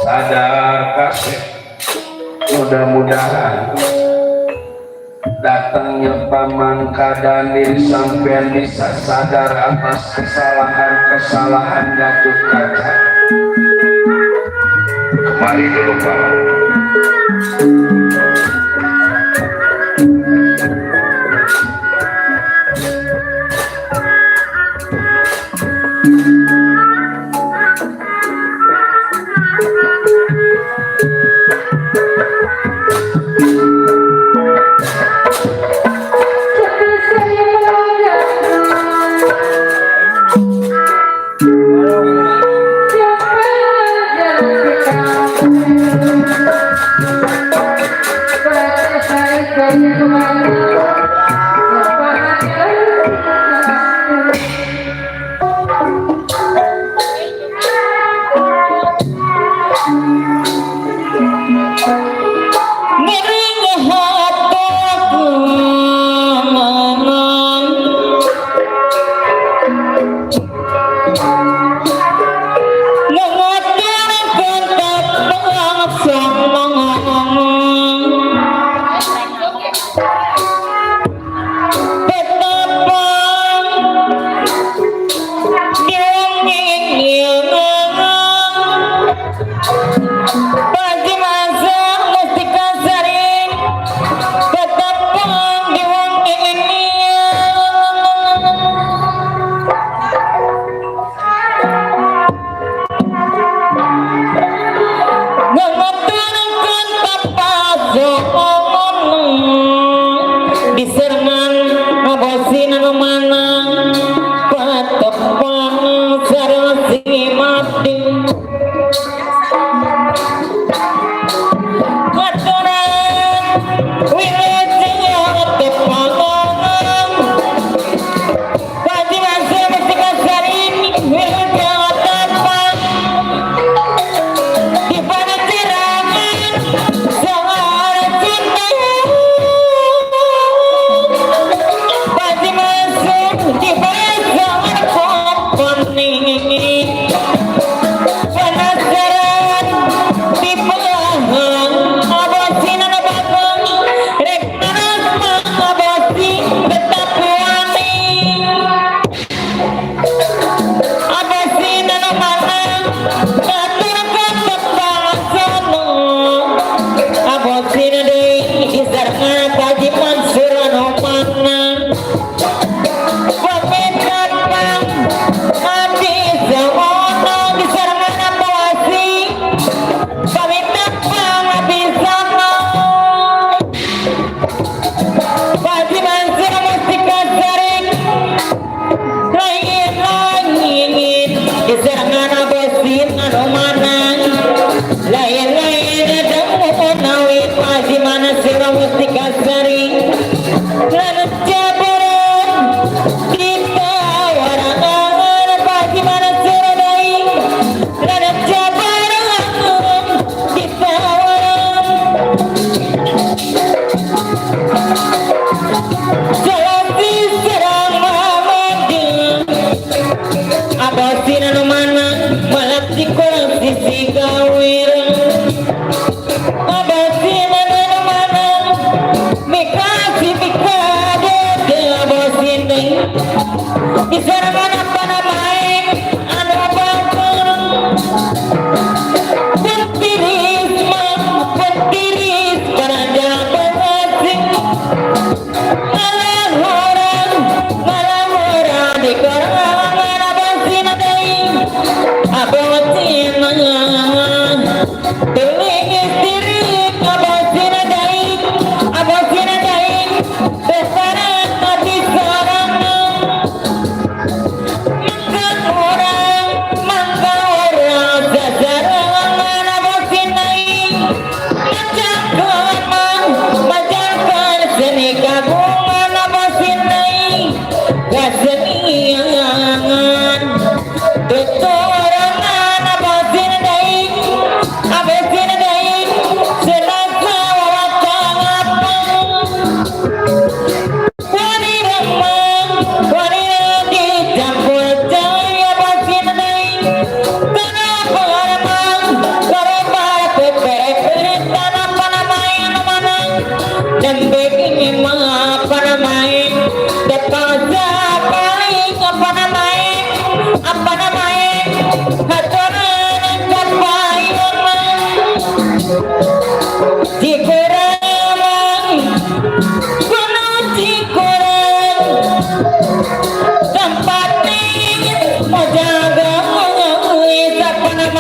sadar kasih. Mudah-mudahan datangnya paman Kadanir sampean bisa sadar atas kesalahan Gatot Kaca. Kemari dulu paman.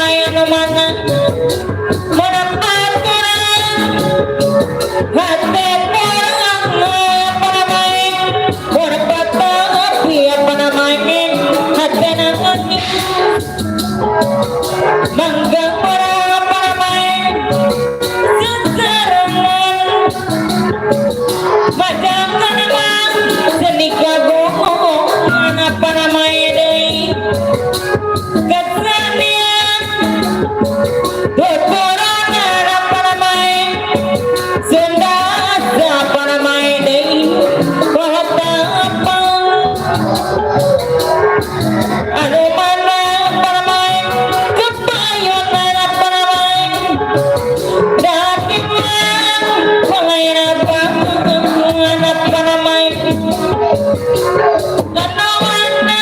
main mana menempatkan hati orang para main berkata dia para main hati nanti menggambar para main seserangan macam kenang seni kagung anak para main kesenian tuturan anak para main senda para main kota apa ada mana para main kebayang anak para main dari mana pelayan apa anak para main karena mana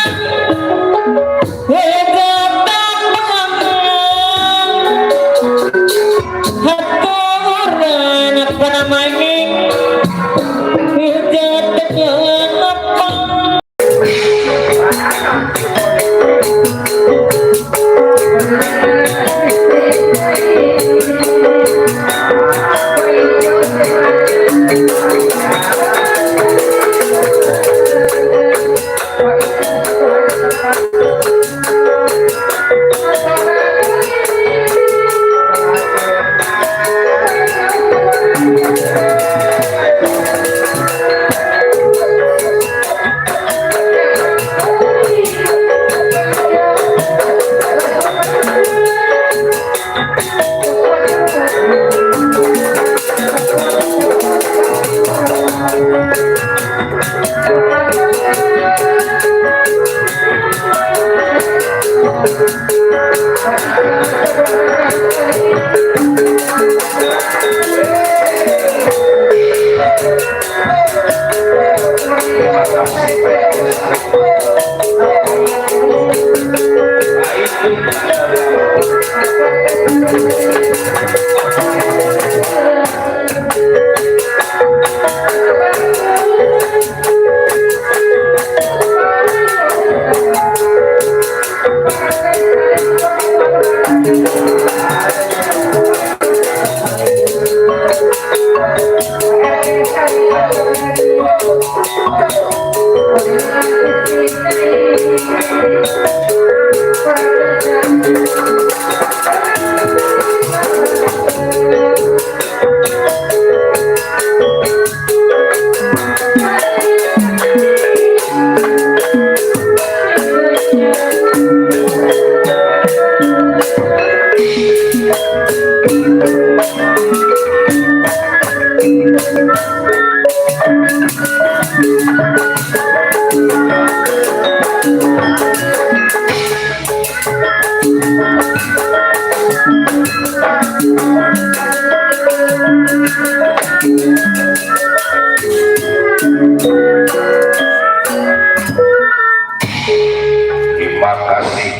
Terima kasih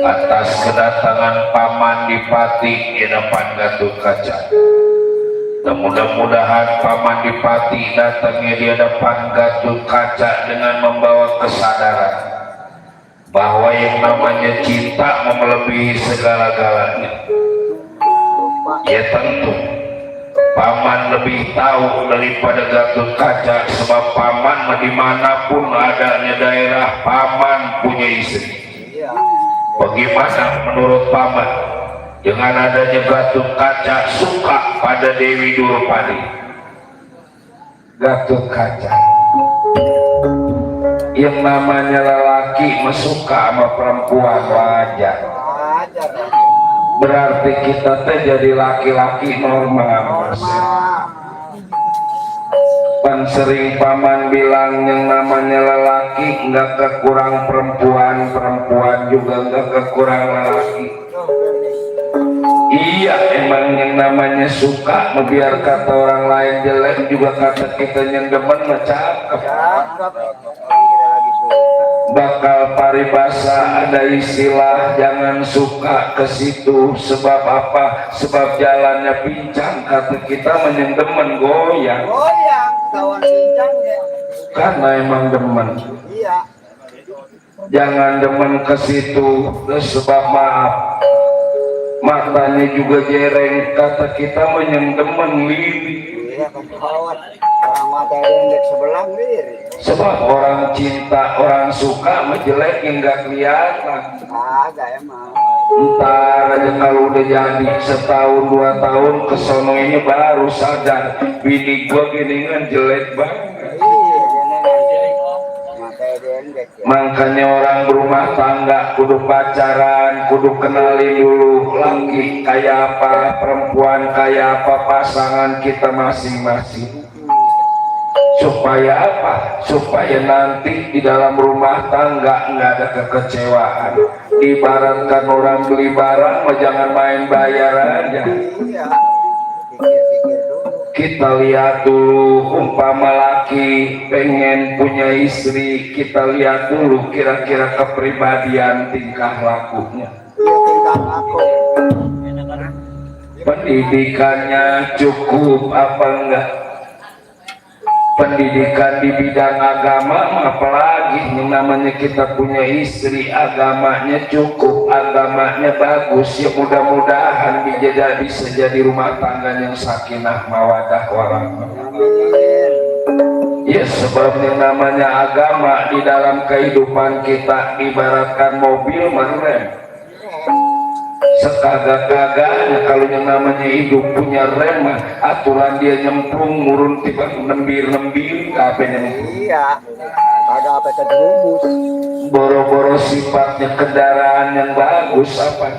atas kedatangan Paman Dipati di depan Gatot Kaca. Mudah-mudahan Paman Dipati datangnya di depan Gatot Kaca dengan membawa kesadaran bahwa yang namanya cinta melebihi segala-galanya. Ya tentu Paman lebih tahu daripada Gatot Kaca, sebab Paman dimanapun adanya daerah Paman punya istri. Bagaimana menurut Paman dengan adanya Gatot Kaca suka pada Dewi Durpadi? Gatot Kaca yang namanya lelaki suka sama perempuan wajar. Berarti kita teh jadi laki-laki normal. Pan sering Paman bilang yang namanya lelaki nggak kekurang perempuan, perempuan juga nggak kekurang lelaki. Iya, emang yang namanya suka, biar kata orang lain jelek juga kata kita yang demen cakep. Bakal paribasa ada istilah jangan suka ke situ, sebab apa? Sebab jalannya pincang, kata kita menyeng demen goyang. Kawan pincang ya. Karena emang demen. Iya. Jangan demen ke situ, sebab maaf matanya juga jereng, kata kita menyendemen libi. Iya kan kawan orang mata dendek sebelah diri. Sebab orang cinta, orang suka menjelek enggak kelihatan. Agak emang. Ntar aja kalau udah jadi setahun 2 tahun kesono ini baru sadar bini gua gini kan jelek banget. Iya jenengan mata dendek ya. Makanya orang berumah tangga kudu pacaran, kudu kenali dulu laki kayak apa, perempuan kayak apa, pasangan kita masing-masing. Supaya apa? Supaya nanti di dalam rumah tangga nggak ada kekecewaan. Ibaratkan orang beli barang, jangan main bayar aja. Iya. Pikir-pikir dulu. Kita lihat dulu, umpama laki pengen punya istri, kita lihat dulu kira-kira kepribadian tingkah lakunya. Iya tinggal aku. Pendidikannya cukup apa enggak? Pendidikan di bidang agama apalagi yang namanya kita punya istri, agamanya cukup, agamanya bagus, ya mudah-mudahan bisa jadi rumah tangga yang sakinah mawadah warahmah. Ya sebab yang namanya agama di dalam kehidupan kita ibaratkan mobil merem. Sekagak-kagaknya kalau yang namanya hidup punya rem, aturan dia nyemplung murun tiba nembir-nembir apa nyemplung. Iya. Ada apa terjerumus. Boro-boro sifatnya kendaraan yang bagus apa?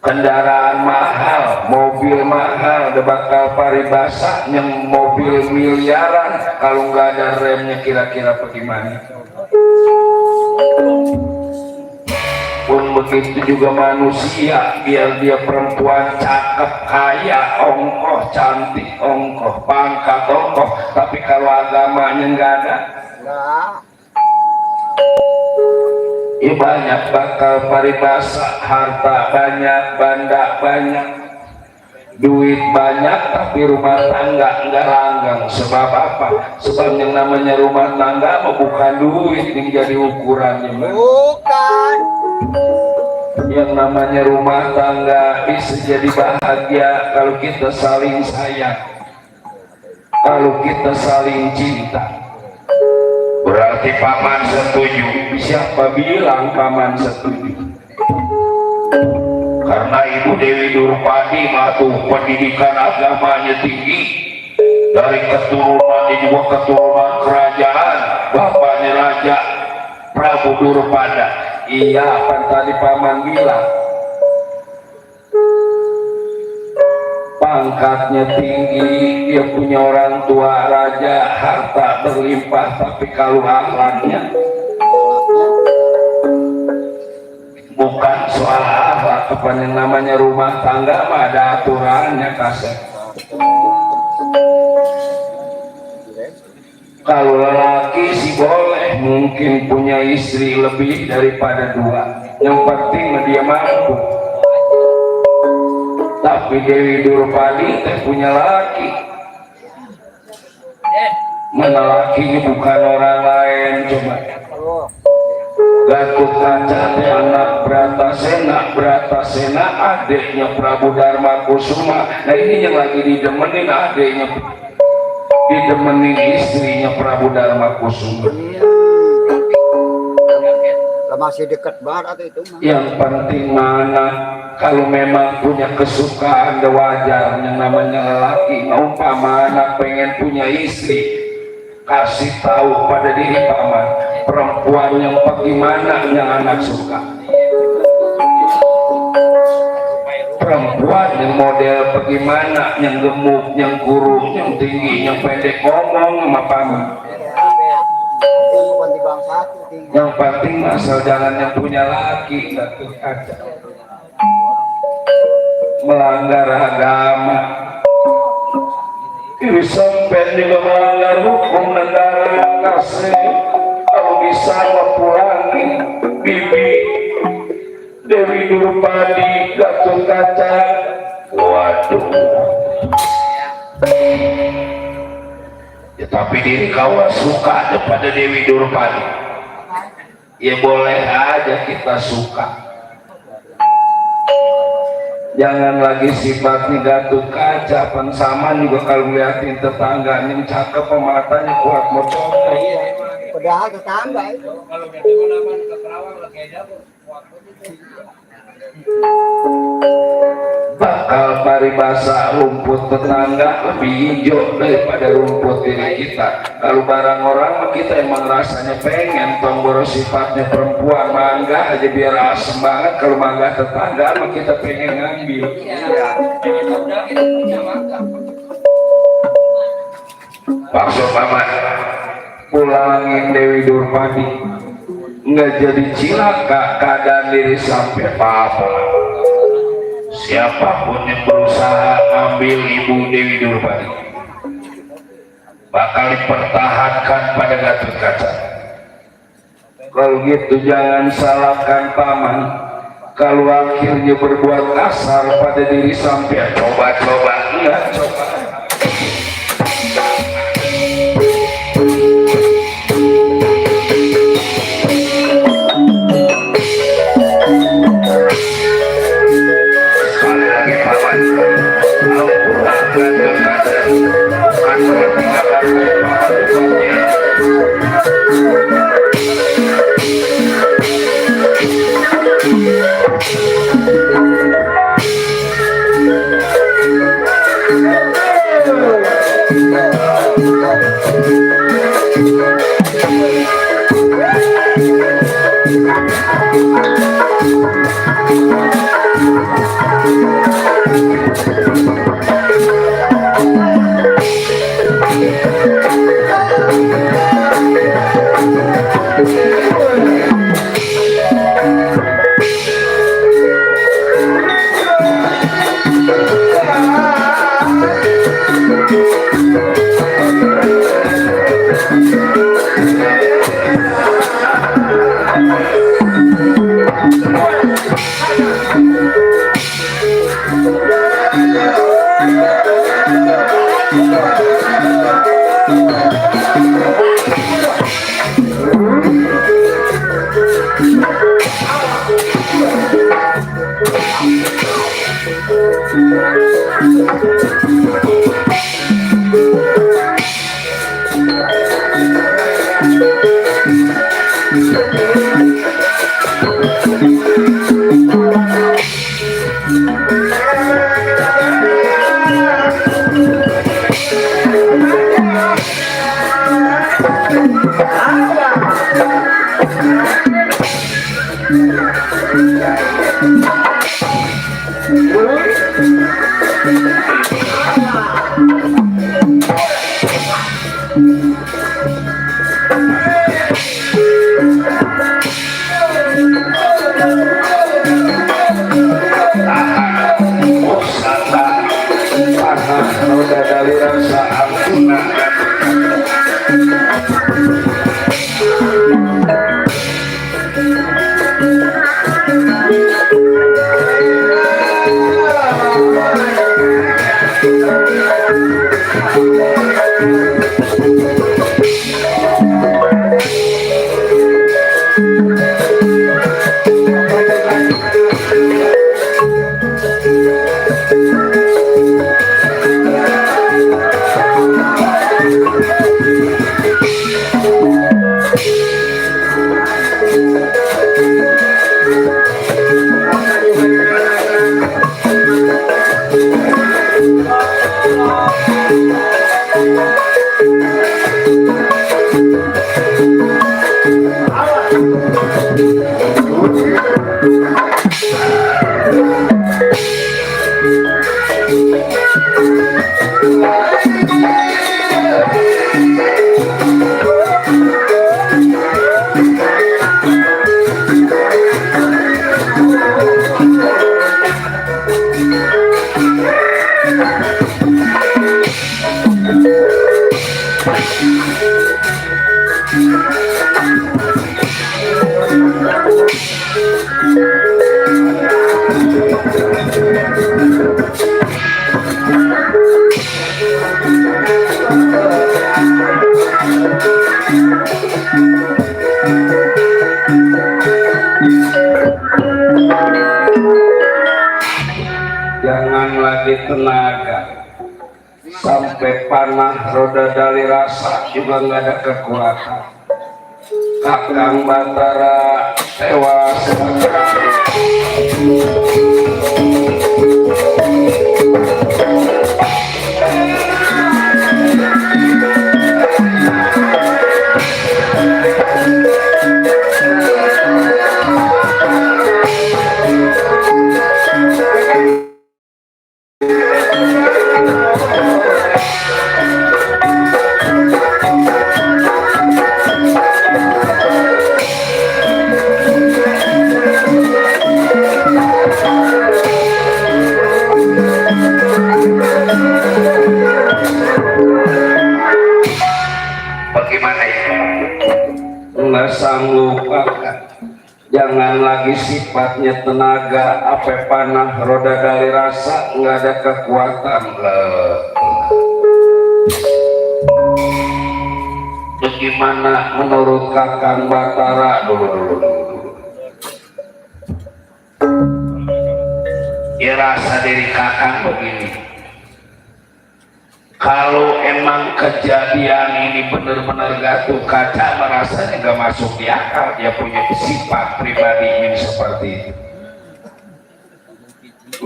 Kendaraan mahal, mobil mahal, udah bakal paribasa yang mobil miliaran kalau nggak ada remnya kira-kira bagaimana? Pun begitu juga manusia, biar dia perempuan cakep, kaya, ongkoh, cantik, ongkoh, pangkat, ongkoh, tapi kalau agamanya nggak ada, Nah. ya banyak bakal paribasa, harta banyak, banda banyak, duit banyak, tapi rumah tangga nggak langgang. Sebab apa? Sebab yang namanya rumah tangga bukan duit yang jadi ukurannya. Bukan. Yang namanya rumah tangga bisa jadi bahagia kalau kita saling sayang, kalau kita saling cinta. Berarti paman setuju. Siapa bilang paman setuju? Karena Ibu Dewi Durpadi matuh pendidikan agamanya tinggi, dari keturunannya juga keturunan kerajaan, bapaknya Raja Prabu Durpada. Iya, apa tadi paman bilang? Pangkatnya tinggi, dia punya orang tua raja, harta berlimpah, tapi kalau akhlaknya bukan soal akhlak, apa yang namanya rumah tangga mah ada aturannya kasih. Kalau lelaki sih boleh mungkin punya istri lebih daripada 2, yang penting dia mampu. Tapi Dewi Durpadi punya laki, mana lakinya bukan orang lain, coba Gatot Kaca anak Bratasena adiknya Prabu Dharma Kusuma. Nah ini yang lagi didemenin adiknya, didemenin istrinya Prabu Dharma Kusuma. Masih dekat banget itu mah. Yang penting mana kalau memang punya kesukaan wajar yang namanya lelaki, umpama anak pengen punya istri, kasih tahu pada diri paman perempuan yang bagaimana yang anak suka, perempuan yang model bagaimana, yang gemuk, yang kurus, yang tinggi, yang pendek, ngomong sama paman. Yang penting asal jangan yang punya laki, Gatot Kaca melanggar agama. Ini sampai juga melanggar hukum negara. Kasih kalau bisa pulangi bibi Dewi Durpadi Gatot Kaca. Waduh. Ya, tapi diri kau suka kepada Dewi Durpadi, ya boleh aja kita suka. Jangan lagi sifatnya Gatot Kaca, pensaman juga kalau liatin tetangga yang cakep matanya kuat motor. Padahal tetangga itu. Bakal paribasa rumput tetangga lebih hijau daripada rumput diri kita. Kalau barang orang kita emang rasanya pengen tombol sifatnya perempuan mangga aja biar asem banget. Kalau mangga tetangga mah kita pengen ngambil. Maksud paman pulangin Dewi Durmadi nggak jadi cilaka keadaan diri sampai apa. Siapapun yang berusaha ambil ibu Dewi Durmadi bakal dipertahankan pada Gatot Kaca. Kalau gitu jangan salahkan paman kalau akhirnya berbuat kasar pada diri sampai coba-coba enggak coba. jangan lagi tenaga sampai panah roda dali rasa juga nggak ada kekuatan. Kakang Batara tewas. Bagaimana itu? Nggak sanggup, Kakak. Jangan lagi sifatnya tenaga, apa panah roda dali rasa, nggak ada kekuatan. Bagaimana menurut Kakang Batara dulu? Ya rasa diri Kakang begini. Kalau emang kejadian ini benar-benar gaduh kaca, merasanya gak masuk di akal. Dia punya sifat pribadi ini seperti itu.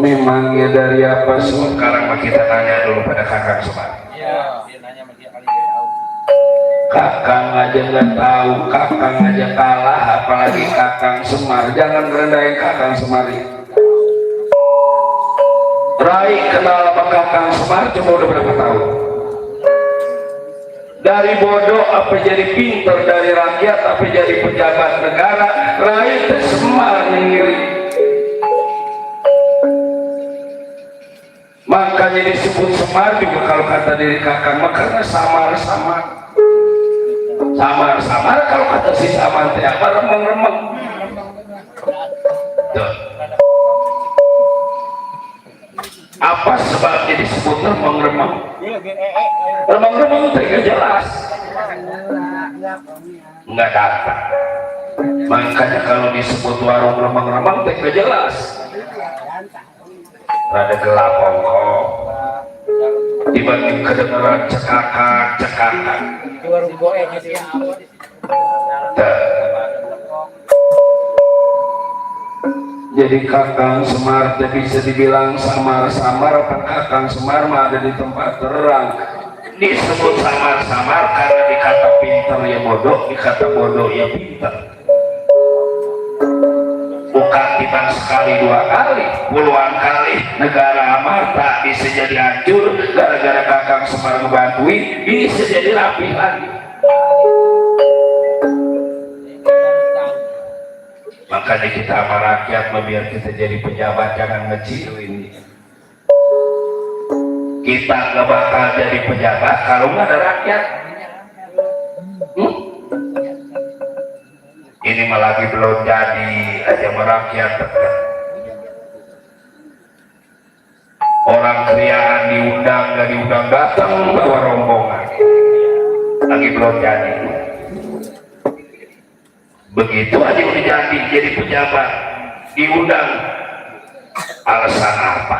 Memangnya dari apa? Sekarang kita tanya dulu pada Kakang Semar. Kakang aja nggak tahu, Kakang aja kalah, apalagi Kakang Semar. Jangan rendahin Kakang Semar. Rai kenal sama Kakang Semar cuma udah berapa tahun? Dari bodoh apa jadi pinter, dari rakyat apa jadi pejabat negara. Rai itu Semar yang ngiri. Makanya disebut Semar juga kalau kata diri Kakang mah karena samar-samar. Samar-samar kalau kata si Samar teh apa, remeng-remeng. Tuh. Apa sebabnya disebut remeng-remeng? Remeng-remeng tidak jelas, nggak datang. Makanya kalau disebut warung remeng-remeng tidak jelas, rada gelap ongkong. Tiba-tiba kedengeran cekakan. Jadi Kakang Semar bisa dibilang samar-samar, apa Kakang Semar mah ada di tempat terang. Disebut samar-samar karena dikata pintar ya bodoh, dikata bodoh ya pintar. Bukan tiba sekali dua kali, puluhan kali negara Amarta bisa jadi hancur gara-gara Kakang Semar ngebantuin, bisa jadi rapi lagi. Makanya kita sama rakyat biar kita jadi pejabat jangan ngecilin. Kita gak bakal jadi pejabat kalau nggak ada rakyat. Ini malah lagi belum jadi aja merakyat. Orang kriaan diundang gak diundang datang bawa rombongan. Lagi belum jadi. Begitu aja udah jadi pejabat, diundang, alasan apa?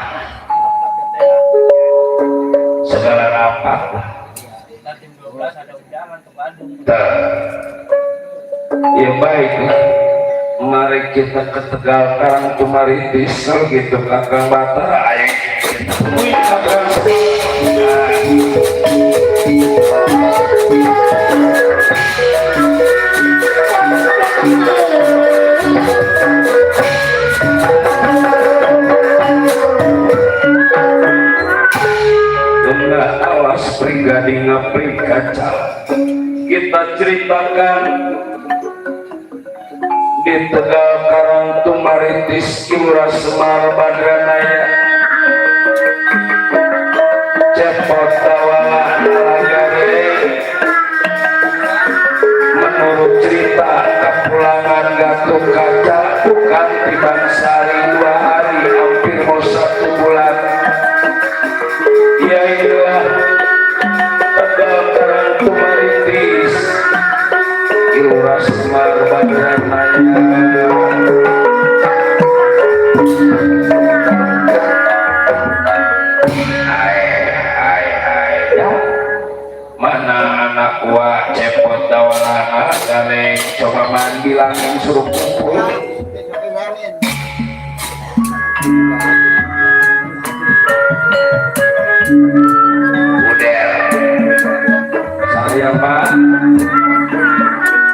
Segala rapat lah. Ya baiklah, mari kita ke Tegal Karangtumaritis kalau gitu Kakang Batara ayo Kakang. Awas prigadi ngapri kaca. Kita ceritakan di Tegal Karangtumaritis Kiura Semar Badranaya cepot tawala nalagare. Menurut cerita kepulangan Gatot Kaca bukan di Bangsari 2 hari, hampir mau 1 bulan. Ya inilah Tegal Karangtumaritis Kiura Semar Badranaya. suruh kumpul. Model saya Pak,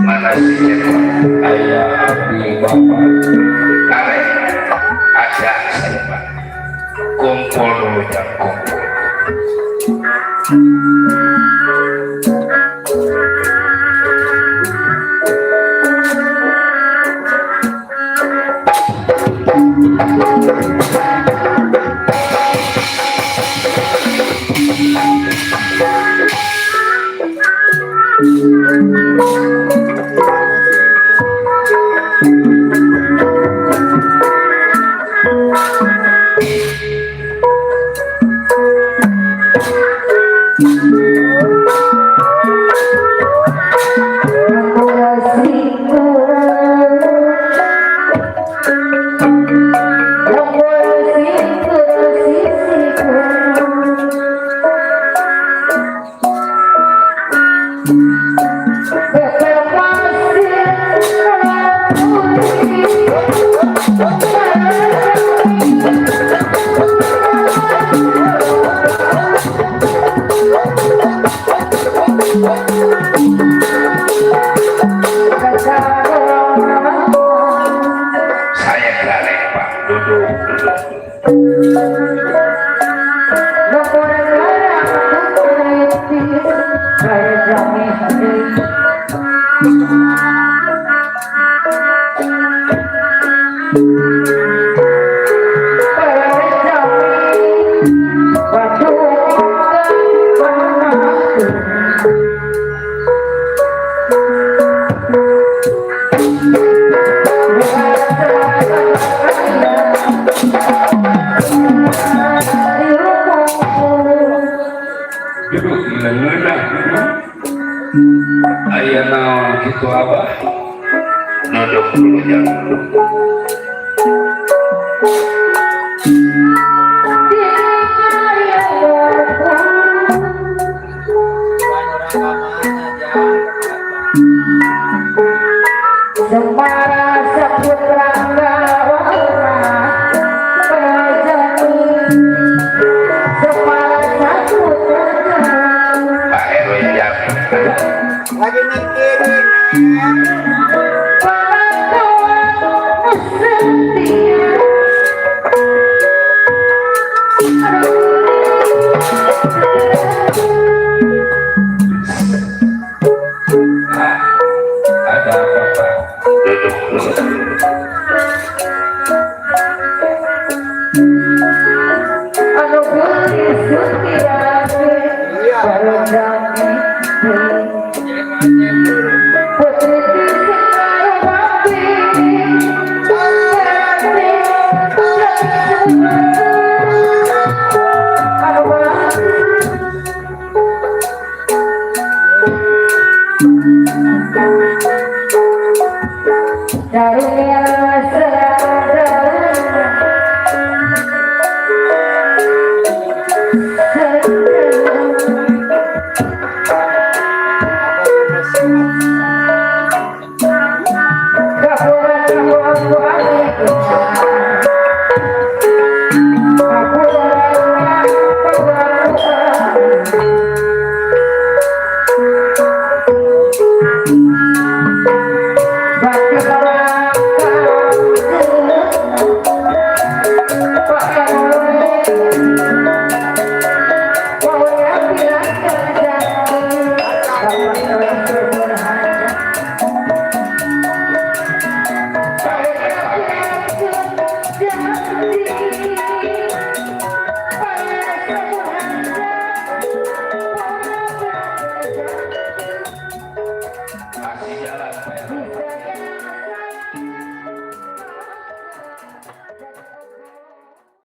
mana sih ayah abdi bapak karek ada saya Pak, kumpul dulu jam kumpul. Saya galak Pak, duduk. Duduk ngeunah. Aya naon kitu Abah? Duduk dulu jangan duduk. Pak RW Jamin. Lagi mikirin. Ada apa Pak? Duduk dulu.